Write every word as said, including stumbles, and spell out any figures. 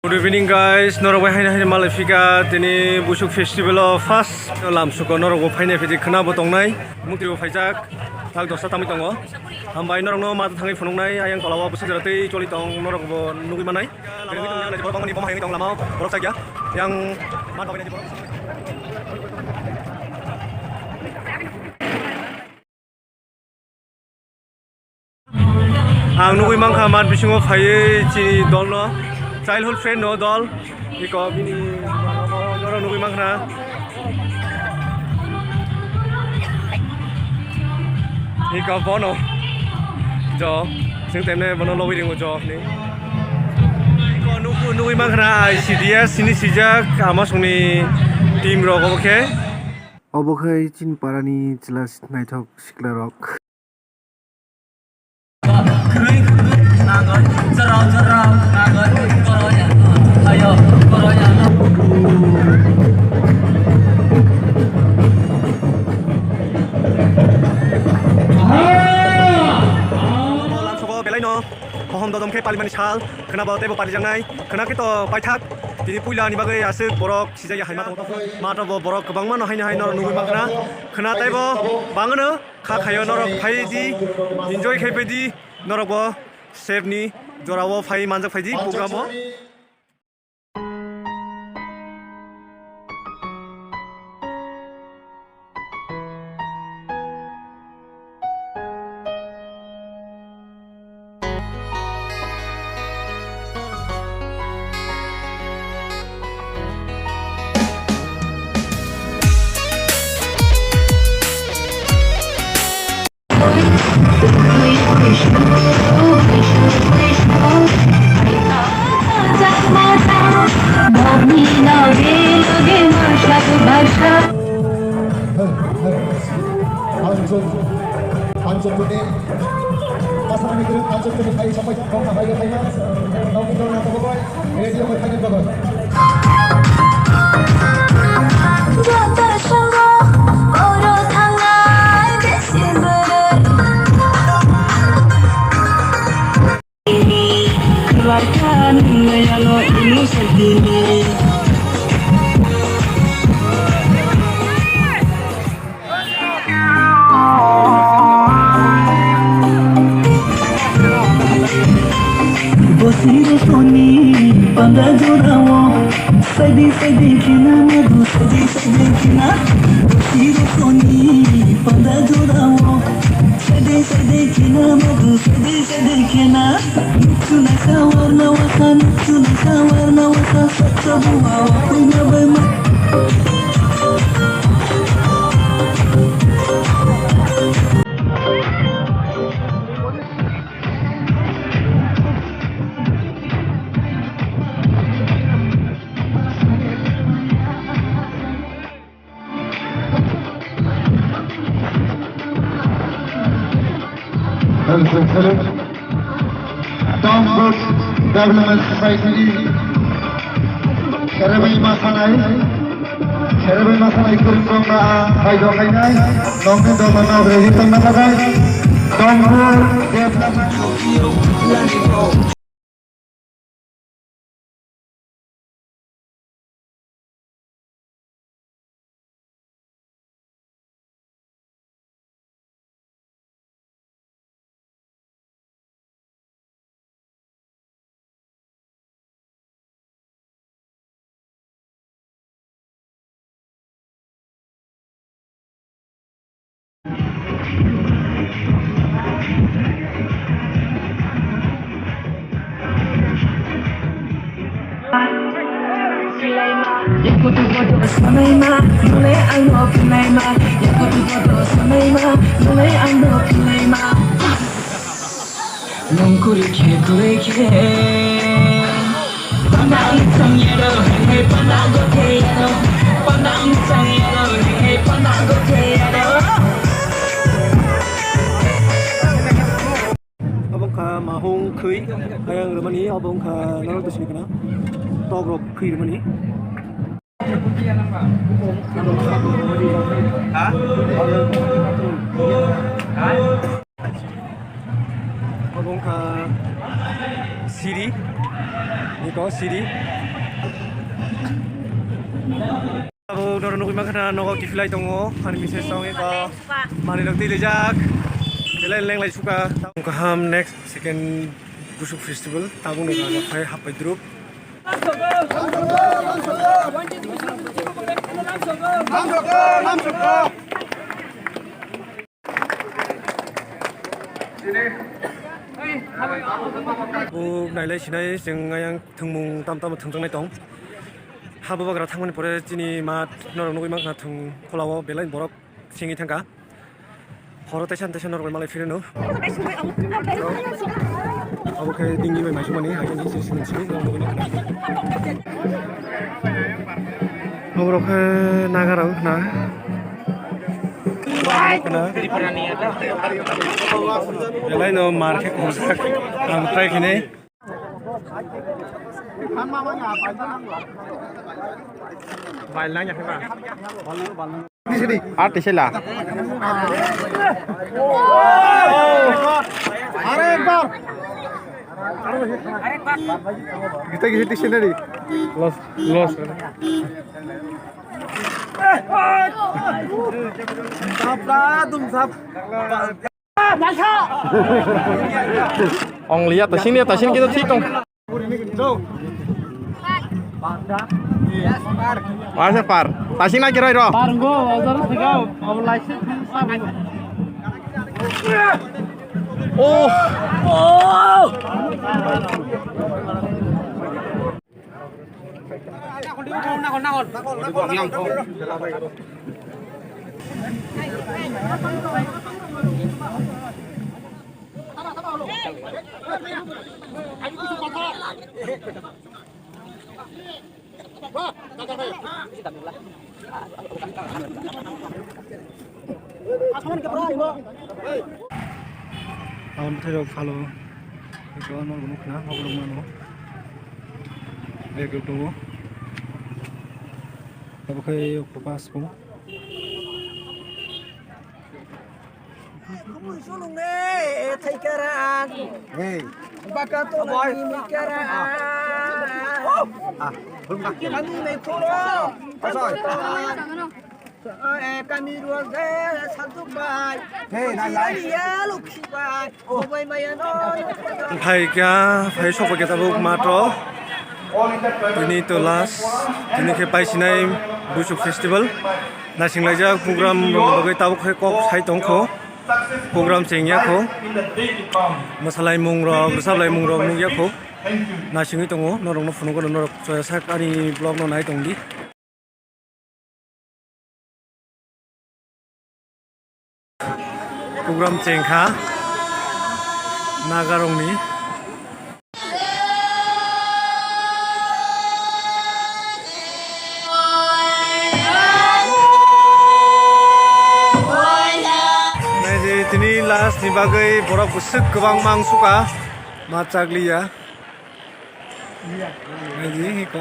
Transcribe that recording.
Good evening, guys. Norok bai haino haino malai phika tini Busuk festival o first lamsuko norok bo phainai phidi khna bo tongnai. Mukti bo phaijak, tak dosta tamwi tongo. Hambai norokno ma thangwi phunuknai, ayang tola o bwswk jora tei choli tong norok bo nugwi manai. Borok bangmani boma hai tong lama o, borok chakya. Yang ma bagwi nai borok. Ang nugwi mankha mat bisingo phaiwi chini dolno, childhood friend no dol, iko bini norok nugwi mankha. Iko bono jo, sing temne bono lobwi ringo jo ni. Iko nugwi, nugwi mankha I C D S sini sijak ama songni team rok obo khe. Obo khe chini parani chwla naithok sikla rok. Lamsogo belaino hohom dodom khe palimani sal khwnabo teibo palijaknai khwna khe to paithak tini puilani bagwi aswk borok sijaya hai ma tongo. Matro bo borok kwbangma no haino hai norok nugwi mankha khwna teibo bangwno. Kha khaio norok phai di, enjoy khai phai di, norok bo save ni jora o phai manjak phai di program o. Pancham, Pancham Puti, Pasang Mikir, Pancham Puti, Hai Sapai, Kong Sapai, Hai Mas, Kong Sapai, Kong Sapai, Radio Sapai, Kong Sapai. Bosiro soni panda jorao, sadi sadi kina madu, sadi sadi kina. Bosiro soni panda jorao, sadi sadi kina madu, sadi sadi kina. Nuksu naisa warna wasa, nuksu naisa warna wasa, saksa buwa wa kuina bai ma. Tongkuk Development Society ni serebai masanai, serebai masanai kwrwng rok no ang phai do khainai, nokni doga no ready tongna bagwi Tongkuk Development Nungkuri khe kuri khe panda ang chang yaro, hey, hey, panda go khe yaro, panda ang chang yaro, hey, hey, panda go khe yaro. Obo wngkha mahung khwi ayang rwmani, obo wngkha norok twi sini khna tok rok khwi rwmani. Obo wngkha C Siri. Iko siri. Abo noro nugwi mankha na nogo kiphilai tongo. Ani message tong iko. Mani rok twi lijak. Belai lenglai suka. Kaham next second Busuk festival. Tabuk no phai hapai drup. Bo nailai sinai chwng ayang thwngmung tam tamo thwngjaknai tong. Ha bubagra thangmani pore chini mat norok nugwi mankha thwng khulao belai borok singwi thangkha. Horo teisa teisa norok bai malai phirino. Abo khe dinggi bai maisumani hai ni sini sini. Oborok khe nagarok na. Belai no mar khe khumsak ang try khinai. Ar tisila. Kita gisi tisila di. Los, los. Ong liya, tasing liya, tasing kita thik tong. Masa par, tasing lagi roi ro. Par go, azar thik go, abo license. Oh. Oh. Aboni bwthairok phalo, eko norok nukha na, oborok mano. Bag rok tongo. Abo khe octopus bo. Hey. Baka to nani mikara. Ah, belum tak. Kami mai thoro. Asal. Eh, kami ruang de santuk bai. Hey, nai, nai. Ya lukhi bai. Obai maya no. Phai kya, phai sokba kya tabuk matro. Tini to last, tini khe paisinai Busuk festival. Naisinglaijak program rok bagwi tabuk khe kok sai tongkho. Program chengya kho. Mwsalaimung rok, rwchapmung rok nukya kho. Naisingwi tongo, norokno phunukgo norok choya sak ani vlog no nai tongdi. Program chengkha Nagarokni. Naidi tini last ni bagwi borok bwswk kwbangma wngsuka ma chakliya. Naidi hiko.